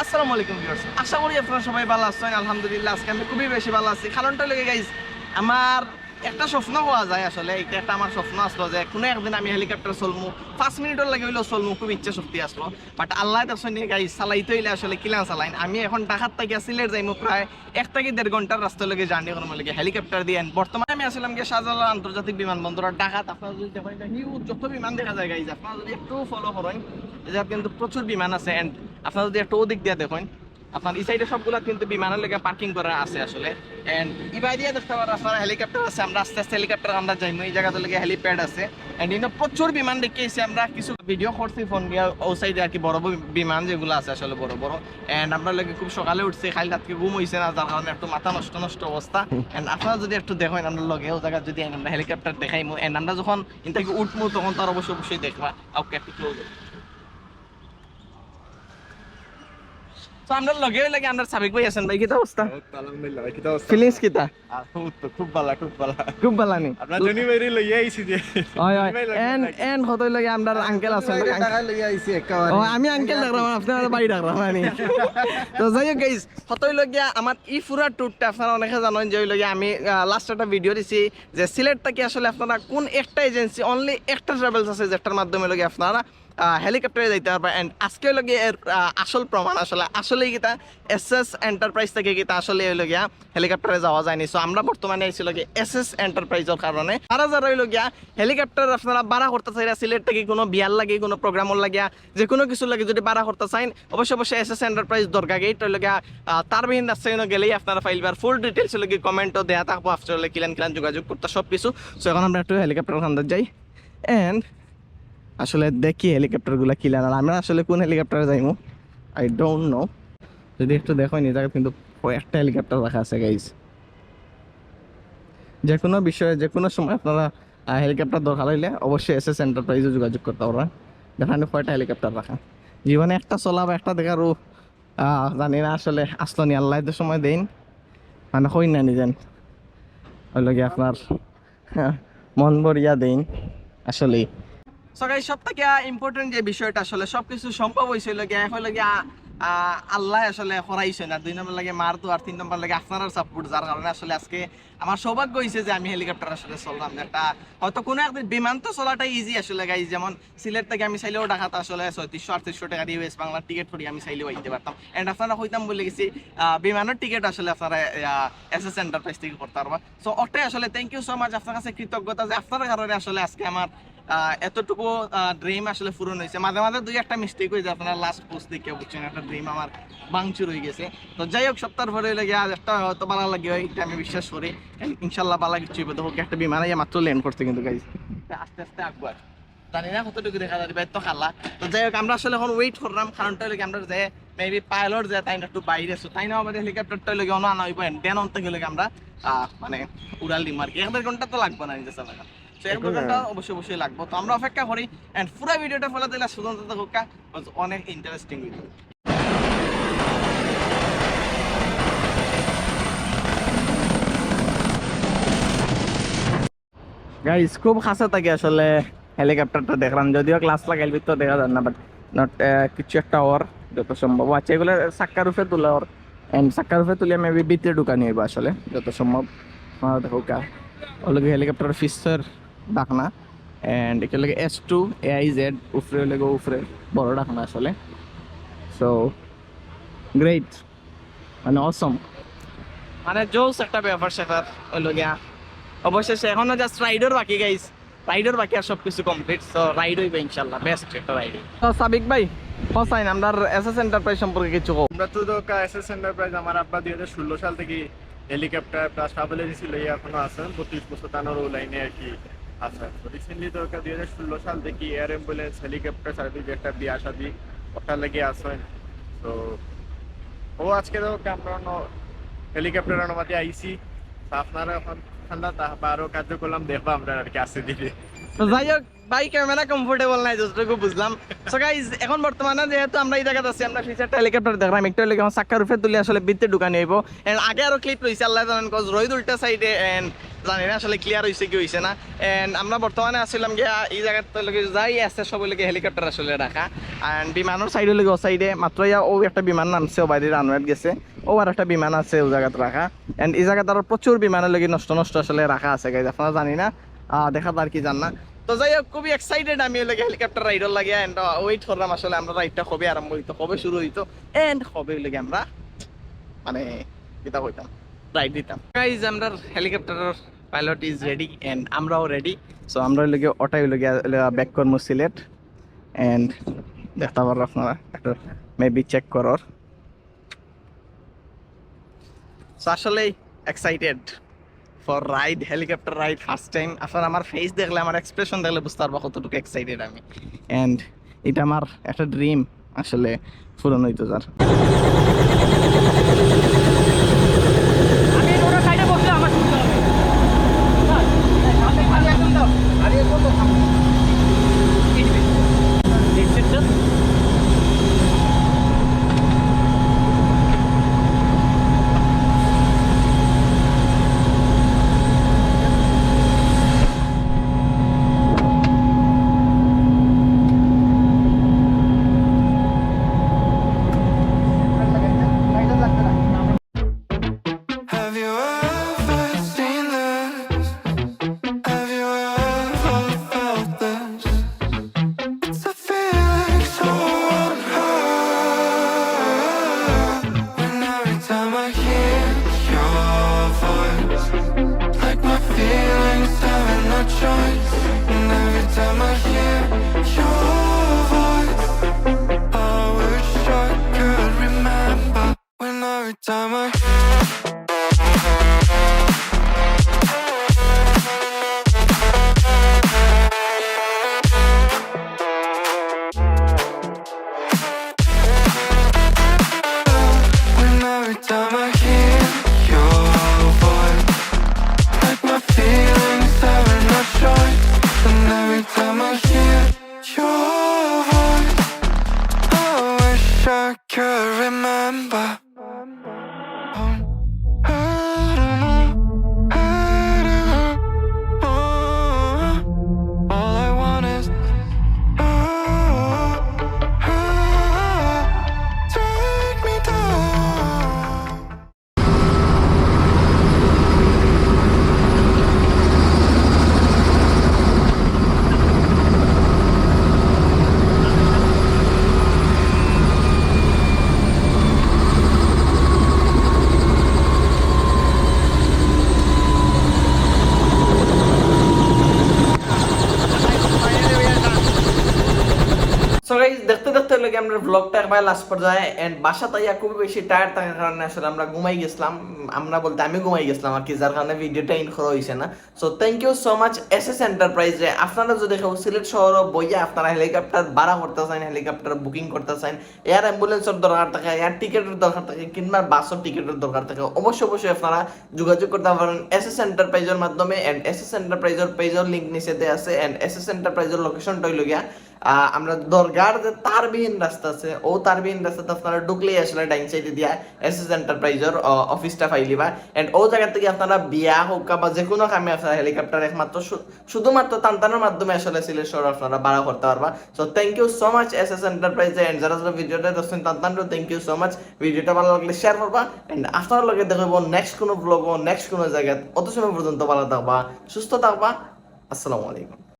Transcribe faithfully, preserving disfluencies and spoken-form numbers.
আসসালামু আলাইকুম ভিউয়ার্স, আশা করি আপনারা সবাই ভালা আছইন। আলহামদুলিল্লাহ, আজকে আমি খুবই বেশি ভালা আছি। কারণটা অইলো গিয়া গাইস, আমার একটা স্বপ্ন অওয়া যায় আসলে, এটা একটা আমার স্বপ্ন আছিল যে কুনু একদিন আমি হেলিকপ্টার চড়মু, পাঁচ মিনিটর লাগি অইলেও চড়মু, খুব ইচ্ছা শক্তি আছিল। বাট আল্লায় দেখছইন নি গাইস, চালাইতে অইলে আসলে কিলান চালাইন। আমি এখন ঢাকার থাকি সিলেট যাইমু প্রায় এক থাকি দেড় ঘন্টার রাস্তা, অইলো গিয়া জার্নি করমু অইলো গিয়া হেলিকপ্টার দিয়া। And বর্তমানে আমি আছিলাম গিয়া শাহজালাল আন্তর্জাতিক বিমানবন্দর ঢাকাত। আপনারা যদি দেখইন, huge যত বিমান দেখা যায় গাইস, আপনারা যদি একটু ফলো করইন, এই জাগাত কিন্তু প্রচুর বিমান আছে। And আপনারা যদি একটু ওদিক দিয়া দেখইন, আপনার এই সাইডে সবগুলা কিন্তু বিমানর লাগি পার্কিং করা আছে আসলে। And ইবায় দিয়া দেখতা পাররা আপনারা হেলিকপ্টার আছে, আমরা আস্তে আস্তে হেলিকপ্টার আন্দাজ যাইমু। এই জাগাত অইলো গিয়া helipad আছে। And ইনো প্রচুর বিমান দেখিয়াইছি আমরা, কিছু ভিডিও করছি ফোন দিয়া, ও সাইডে আর কি বড় বড় বিমান যেগুলা আছে আসলে বড় বড়। And আমরা অইলো গিয়া খুব সকালে উঠছি, কাইল রাইত ঘুম অইছে না, যার কারণে একটু মাথা নষ্ট নষ্ট অবস্থা। And আপনারা যদি একটু দেখইন আমরার লগে, ও জাগাত যদি আমরা হেলিকপ্টার দেখাইমু, and আমরা যখন ইন থাকি উঠমু তখন তো আর অবশ্যই অবশ্যই দেখবা। ওকে, একটু ক্লোজ। তো আমরার লগে অইলো গিয়া আমরার সাবিক ভাই আছইন। ভাই, কিতা অবস্থা? আলহামদুলিল্লাহ ভাই, কিতা অবস্থা? ফিলিংস কিতা? আহ, খুব তো, খুব ভালা, খুব ভালা। খুব ভালা নি? আপনার জনি ভাইরে লইয়া আইছি যে। অয়, অয়। জনি ভাই লগে এন, থাকি। এন কত অইলো গিয়া আমরার আঙ্কেল আছইন। জনি ভাইরে ঢাকায় লইয়া আইছি একেবারে। ও, আমি আঙ্কেল ডাকরাম, আপনারা ভাই ডাকরাম, মানে। তো যাই হোক গাইস, কত অইলো গিয়া আমার ই পুরা ট্যুরটা আপনারা অনেকে জানইন যে অইলো গিয়া আমি, আহ, লাস্ট একটা ভিডিও দিছি যে সিলেট থাকি আসলে আপনারা কুন একটা এজেন্সি, only একটা ট্রাভেলস আছে যেটার মাধ্যমে অইলো গিয়া আপনারা আহ, হেলিকপ্টারে যাইতা পারবা। And আজকে অইলো গিয়া এর, আহ, আসল প্রমাণ, আসলে, আসলেই কিতা এসএস এন্টারপ্রাইজ থাকি কিতা আসলে অইলো গিয়া হেলিকপ্টারে যাওয়া যায় নি। So আমরা বর্তমানে আইছি অইলো গিয়া এসএস এন্টারপ্রাইজর কারণে। যারা যারা অইলো গিয়া হেলিকপ্টার আপনারা ভাড়া করতা চাইরা সিলেট থাকি কুনু বিয়ার লাগি, কুনু প্রোগ্রামর লাগিয়া, যেকুনু কিছুর লাগি যদি ভাড়া করতা চাইন, অবশ্যই অবশ্যই এসএস এন্টারপ্রাইজ দরগা গেইট অইলো গিয়া, আহ, তারবিহীন রাস্তায় ইনো গেলেই আপনারা পাইবা। আর ফুল ডিটেইলস অইলো গিয়া কমেন্টো দেয়া থাকবো, আফটার অইলো কিলান কিলান যোগাযোগ করতা সব কিছু। So এখন আমরা একটু হেলিকপ্টার আন্দাজ যাই। And আসলে দেখি হেলিকপ্টারগুলা কিলান। আর আমরা আসলে কুন হেলিকপ্টারে যাইমু, I don't know। যদি একটু দেখইন, এই জাগাত কিন্তু কয়েকটা হেলিকপ্টার রাখা আছে গাইস। যেকুনু বিষয়ে, যেকুনু সময় আপনারা, আহ, হেলিকপ্টার দরকার অইলে অবশ্যই এসএস এন্টারপ্রাইজে যোগাযোগ করতা পারবা। দেখইন কয়টা হেলিকপ্টার রাখা। জীবনে একটা চলা বা একটা দেখার ও, আহ, জানি না আসলে আছলো নি, আল্লায় তো সময় দেইন, মানে কই না নিজেন। অইলো গিয়া আপনার মন ভরিয়া দেইন আসলেই। So guys, সব থাকি ইম্পর্টেন্ট যে বিষয়টা আসলে সবকিছু সম্ভব অইছে অইলো গিয়া, এক অইলো গিয়া, আহ, আল্লায় আসলে করাইছইন, আর দুই নম্বর লাগে মার দোয়া, আর তিন নম্বর লাগে আপনারার সাপোর্ট, যার কারণে আসলে আজকে আমার সৌভাগ্য অইছে যে আমি হেলিকপ্টার আসলে চড়লাম। যেটা হয়তো কুনু একদিন, বিমান তো চলাটা ইজি আসলে গাইস, যেমন সিলেট থাকি আমি চাইলেও ঢাকাত আসলে ছয়ত্রিশশো আটত্রিশশো টেকা দিয়া ইউএস বাংলার টিকিট করি আমি চাইলেও আইতে পারতাম। And আপনারারে কইতাম ভুলি গেছি, আহ, বিমানর টিকিট আসলে আপনারা, আহ, এসএস এন্টারপ্রাইজ থাকি করতা পারবা। So ওটাই আসলে thank you so much, আপনার কাছে কৃতজ্ঞতা যে আপনার কারণে আসলে আজকে আমার, আহ, এতটুকু, আহ, ড্রিম আসলে পূরণ অইছে। মাঝে মাঝে দুই একটা মিস্টেক অই যায়, আপনারা লাস্ট পোস্ট দেখিয়া বুঝছইন, একটা ড্রিম আমার ভাঙচুর অই গেছে। তো যাই হোক, সপ্তাহর পরে অইলো গিয়া আজ একটা হয়তো ভালা লাগে, এটা আমি বিশ্বাস করি। ইনশাল্লাহ ভালা কিছু অইবো। দেখো একটা বিমান আইয়া মাত্র ল্যান্ড করছে কিন্তু গাইস, আস্তে আস্তে আগুয়ার। জানি না কতটুকু দেখা যায়, বাইরে তো কালা। তো যাই হোক, আমরা আসলে এখন ওয়েট কররাম, কারণটা অইলো গিয়া আমরা যে মেবি পাইলট যে তাইন একটু বাইরে, so তাইন আমারে হেলিকপ্টারটা অইলো গিয়া অনো আনা অইবো, and then অন থাকি অইলো গিয়া আমরা, আহ, মানে উড়াল দিমু আর কি। এক দেড় ঘন্টা তো লাগবো না নিজে চালাইতে, so এক দেড় ঘন্টা অবশ্যই অবশ্যই লাগবো। তো আমরা অপেক্ষা করি, and পুরা ভিডিওটা ফলো দিলে সুযোগ থাকুক, অনেক ইন্টারেস্টিং ভিডিও। গাইস, খুব কাছে থাকি আসলে হেলিকপ্টারটা দেখরাম, যদিও গ্লাস লাগাইল ভিতর দেখা যায় না, বাট নট, কিছু একটা অর যত সম্ভব। আচ্ছা, এগুলা চাক্কার উপরে তুলা অর, and চাক্কার উপরে তুলিয়া মেবি ভিতরে ঢুকানি অইবো আসলে যত সম্ভব। আপনারা দেখউক্কা, অইলো গিয়া হেলিকপ্টার পিছর ঢাকনা, and এটা অইলো গিয়া এস টু এআইজেড, উপরে অইলো গিয়া উপরে বড় ঢাকনা আসলে। So গ্রেট, মানে অসম, মানে জোস একটা ব্যাপার স্যাপার অইলো গিয়া। অবশেষে এখনো জাস্ট রাইডর বাকি গাইস, রাইডর বাকি আর সবকিছু কমপ্লিট। So রাইড অইবো ইনশাল্লাহ, বেস্ট একটা রাইড। তো সাবিক ভাই, হোসাইন, আমরার এসএস এন্টারপ্রাইজ সম্পর্কে কিছু কও। আমরা তো দোকা এসএস এন্টারপ্রাইজ, আমার আব্বা দুই হাজার ষোলো সাল থাকি হেলিকপ্টার প্লাস ট্রাভেল এজেন্সি লইয়া এখনো আছে, বত্রিশ বছর তানর ও লাইনে আর কি আছে। তো রিসেন্টলি দোকা দুই হাজার ষোলো সাল থাকি এয়ার অ্যাম্বুলেন্স, হেলিকপ্টার সার্ভিস, একটা বিয়া শাদি, ওটার লাগি আছে। তো ও আজকে তো আমরা অনো হেলিকপ্টার অনুমতি আইছি। তো আপনারা এখন ঠান্ডা তা বারো কার্যক্রম দেখবা আমরা আর কি আছে দিকে। তো যাই হোক, ভাই, ক্যামেরা কমফোর্টেবল নাই, যতটুকু বুঝলাম। সো গাইজ, এখন বর্তমানে যেহেতু আমরা এই জাগাত আছি, আমরা ফিউচারটা হেলিকপ্টার দেখলাম, একটু হইলে এখন চাক্কার উপরে তুলে আসলে ভিতরে ঢুকানি হইব। এন্ড আগে আরো ক্লিপ রইছে, আল্লাহ জানেন, কজ রোদ উল্টা সাইডে, এন্ড জানি না আসলে ক্লিয়ার হইছে কি হইছে না। এন্ড আমরা বর্তমানে আসলাম গিয়া এই জাগাত তো লোকে যাই আছে, সব লোকে হেলিকপ্টার আসলে রাখা। এন্ড বিমানের সাইডে লোকে ও সাইডে মাত্র ইয়া ও একটা বিমান নামছে, ও বাইরে রানওয়েত গেছে, ও আর একটা বিমান আছে ও জাগাত রাখা। এন্ড এই জাগাত আরো প্রচুর বিমানের লোকে নষ্ট নষ্ট আসলে রাখা আছে গাইজ, আপনারা জানি না, আহ, দেখা যার কি জান না। তো যাই হোক, খুবই এক্সাইটেড আমি ওই লাগে হেলিকপ্টার রাইডর লাগে, এন্ড ওয়েট করলাম আসলে আমরা রাইডটা কবে আরম্ভ হইতো, কবে শুরু হইতো, এন্ড কবে ওই লাগে আমরা মানে কিতা কইতাম, রাইড দিতাম। গাইজ, আমরা হেলিকপ্টারের পাইলট ইজ রেডি এন্ড আমরাও রেডি। সো আমরা ওই লাগে ওটাই ওই লাগে ব্যাক করবো সিলেট। এন্ড দেখতে পারো আপনারা একটু মেবি চেক করোর। সো আসলেই excited for ride, helicopter ride first time. আপনারা আমার ফেস দেখলে, আমার এক্সপ্রেশন দেখলে বুঝতে পারবা কতটুকু এক্সাইটেড আমি। এন্ড এটা আমার একটা ড্রিম আসলে পূরণ হইতো যার। আমি ওনার সাইডে বসলে আমার সুবিধা হবে। হ্যাঁ, সামনে খালি একদম দাও। গাড়ি একদম দাও সামনে। এই দিবে। দেখছেন তো? Have you ever seen this? Have you ever felt this? It's a feeling so unheard. When every time I hear your voice, like my feelings having no choice. And every time I hear your voice, I wish I could remember. When every time I When every time I hear your voice, like my feelings having no choice. And every time I hear your voice, I wish I could remember. All I want is take me down. So guys, দেখতে দেখতে লাগে আমরা ব্লগটা একবার লাস্ট পর্যায়ে, এন্ড বাসাত আইয়া খুবই বেশি টায়ার্ড থাকার কারণে আসলে আমরা ঘুমাই গেছিলাম। আমরা বলতে আমি ঘুমাই গেছিলাম আর কি, যার কারণে ভিডিওটা এন্ড করা হইছে না। So thank you so much SS এন্টারপ্রাইজে। আপনারা যদি কেউ সিলেট শহরো বইয়া আপনারা হেলিকপ্টার ভাড়া করতে চান, হেলিকপ্টার বুকিং করতে চান, এয়ার অ্যাম্বুলেন্সর দরকার থাকে, এয়ার টিকেটের দরকার থাকে, কিংবা বাসর টিকেটের দরকার থাকে, অবশ্যই অবশ্যই আপনারা যোগাযোগ করতে পারেন এসএস এন্টারপ্রাইজের মাধ্যমে। এন্ড এসএস এন্টারপ্রাইজের পেজের লিংক নিচে দেওয়া আছে। এন্ড এসএস এন্টারপ্রাইজের লোকেশনটা হইল গিয়া, আহ, আমরা দরগার যে তারবিহীন রাস্তা আছে, ও তারবিহীন রাস্তাতে আপনারা ঢুকলেই আসলে ডাইন সাইডে দিয়া এসএস এন্টারপ্রাইজের, আহ, অফিসটা পাইলিবা। এন্ড ও জায়গা থেকে আপনারা বিয়া হোক বা যে কোনো কামে আপনারা হেলিকপ্টার একমাত্র শু-, শুধুমাত্র তানতানোর মাধ্যমে আসলে সিলেট শহর আপনারা ভাড়া করতে পারবা। So thank you so much SS এন্টারপ্রাইজে। এন্ড যারা যারা ভিডিওটা দেখছেন তানতানরও thank you so much। ভিডিওটা ভালো লাগলে শেয়ার করবা। এন্ড আপনার লগে দেখা হইব নেক্সট কোনো ব্লগও, নেক্সট কোনো জায়গায়। অত সময় পর্যন্ত ভালো থাকবা, সুস্থ থাকবা। আসসালামু আলাইকুম।